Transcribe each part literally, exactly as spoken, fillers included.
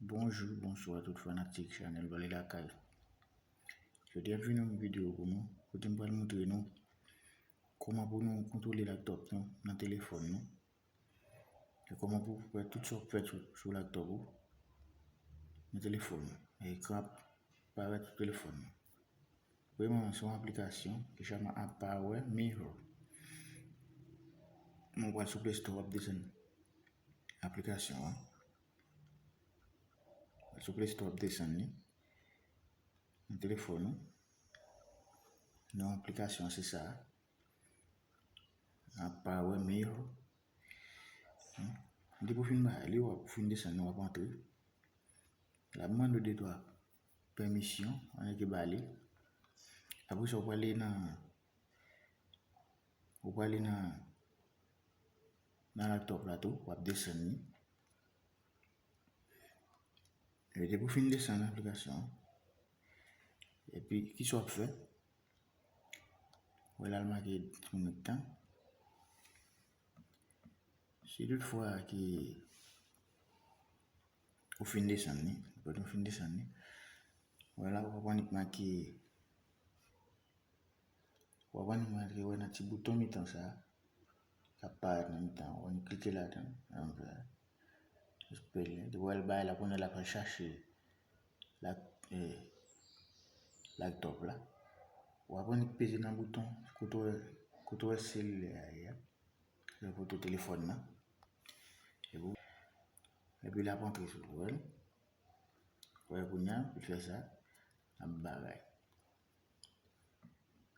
Bonjou, bonswa tout fanatik chanèl Vale Lakay. Jodi a m vin yon videyo pou nou, kote m pral montre nou kòman pou nou kontwole laptop nou nan telefòn nou. E kòman pou fè tout sa w ap fè sou, sou laptop ou nan telefòn ou. E ekran ap parèt sou telefòn ou. Premyèman, se yon aplikasyon ki chama Power Mirror. Nou pral sou Play Store, w ap desann aplikasyon an. Sou Play Store, w ap desann li nan telefòn ou. Non aplikasyon se sa. Power Mirror. Hmm. Depi w fin bay li, w ap fin desann, w ap antre. L ap mande w de twa pèmisyon, ann ki ba li. Apre sa, w prale nan, w prale nan, nan laptop la tou, w ap desann li. E depi w fin desann aplikasyon an, epi kisa w ap fè? Wè la l make diskonnekte. Si toutfwa ke ou fin desann li, lè ou fin desann li, wè la w ap annik make, w ap annik make wè nan ti bouton mitan sa a, k ap parèt nan mitan, w annik klike ladan l, nan vè a. Espere, depi w wè l bay la, kounye a l ap al chache la, eh, laptop la. W ap annik peze nan bouton kote w, kote w wè selilè a ye a. Lè foto telefòn nan. Epi, epi l ap antre sou l, wè l. Wè kounye a, pou l fè sa, l ap bagay.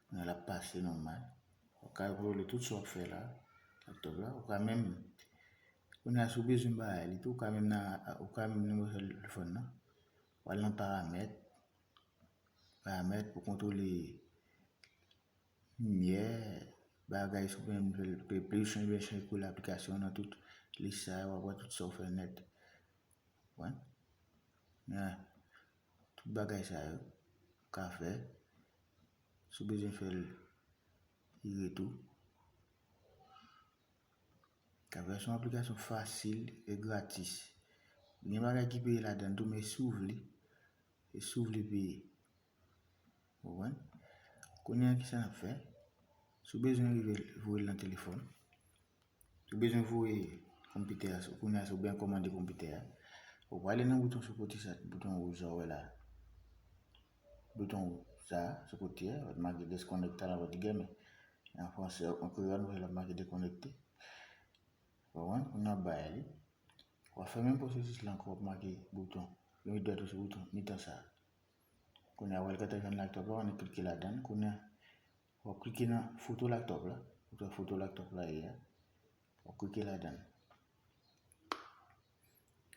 Kounye a l ap pase nòmal. Ou ka kontwole tout sa w ap fè la, laptop la. Ou ka menm, kounye a si w bezwen bagay li tou, ou ka menm nan, ou ka menm nimewo telefòn nan. W al nan paramèt, paramèt pou kontwole limyè, bagay si w menm fè l, plis ou bezwen chanje koulè aplikasyon nan tout lis sa yo, w ap wè tout sa w fè nèt. Konprann? Men, tout bagay sa yo, ou ka fè. Si w bezwen fè l vire tou. Ka fè se yon aplikasyon fasil e gratis. Gen bagay ki peye ladan l tou, men si w vle, e si w vle peye. Ou konprann? Kounye a, kisa n ap fè? Si w bezwen rive voye l nan telefòn, si w bezwen voye konpitè a, kounye a, si w byen kòmande konpitè a, ou prale nan bouton sou kote sa, bouton wouj sa w wè la. Bouton wouj sa, sou kote a, w ap make disconnect la, w ap di gen, men an fransè, an kreyòl, nou wè l ap make dekonekte. Ou konprann? Kounye a w ap bay li. W ap fè menm pwosesis la ankò, w ap make bouton, yon dwèt ou sou bouton mitan sa a. Kounye a, w wè l gentan jwenn laptop la, w annik klike ladan l. Kounye a, w ap klike nan foto laptop la. Ou wè foto laptop la ye a. W ap klike ladan l.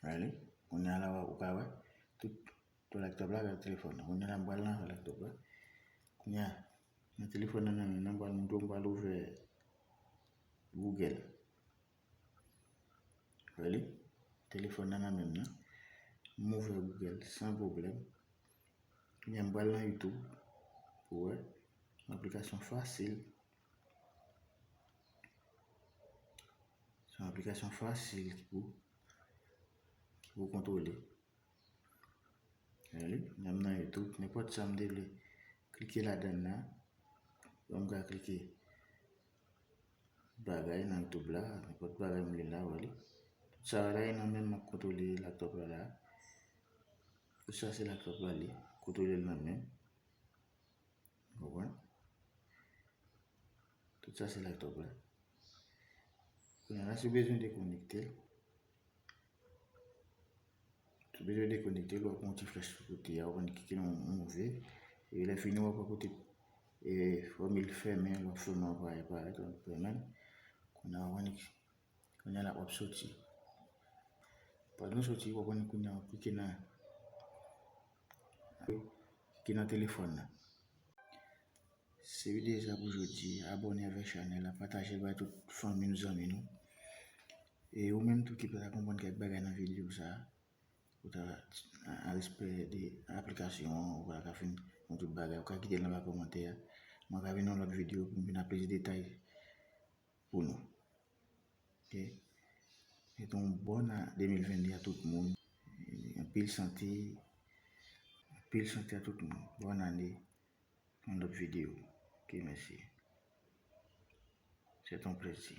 Wè li? Kounye a la, w ka wè tout, tout laptop la avèk telefòn nan. Kounye a la, m pral nan laptop la. Kounye a, nan telefòn nan, nan men m, m pral montre w, m pral ouvè Google. Wè li? Telefòn nan nan men m nan. M ouvè Google san pwoblèm. Kounye a m pral nan YouTube pou wè. Yon aplikasyon fasil. Se yon aplikasyon fasil ki pou, ki pou kontwole. Wè li? Menm nan YouTube, nenpòt sa m te vle klike ladan l la. Donk, m ka klike bagay nan YouTube la, nenpòt bagay m vle la, wè li. Tout sa la, e nan men m m ap kontwole laptop la la. Tout sa se laptop la li, kontwole l nan men m. Ou konprann? Tout sa se laptop la. Kounye a la, si w bezwen dekonekte l, si w bezwen dekonekte l, w ap wè yon ti flèch sou kote a, w ap klike nan move. E lè fini, w ap wè kote, e, fòmil fèmen, w ap fèmen, w ap parèt, w ap fèmen. Kounye a, w ap wè Kounye a la, w ap soti. Pandan w soti, w ap annik kounye a, w ap klike nan, klike nan telefòn nan. Se videyo sa pou jodi. Abòne avèk chanèl la, pataje l bay tout fanmi nou, zanmi nou. E ou menm tou ki pa ta konprann kèk bagay nan videyo sa, ou ta, an respè de aplikasyon an, ou pa ta ka fin konn tout bagay, ou ka kite l anba kòmantè a. Mwen ka vin nan lòt videyo pou m vin ak plis detay pou nou. Ok. Swete yon bòn de mil venn de a tout moun. E, Anpil sante, anpil sante a tout moun. Bòn ane, yon lòt videyo. Ok, mèsi. Se t on plezi.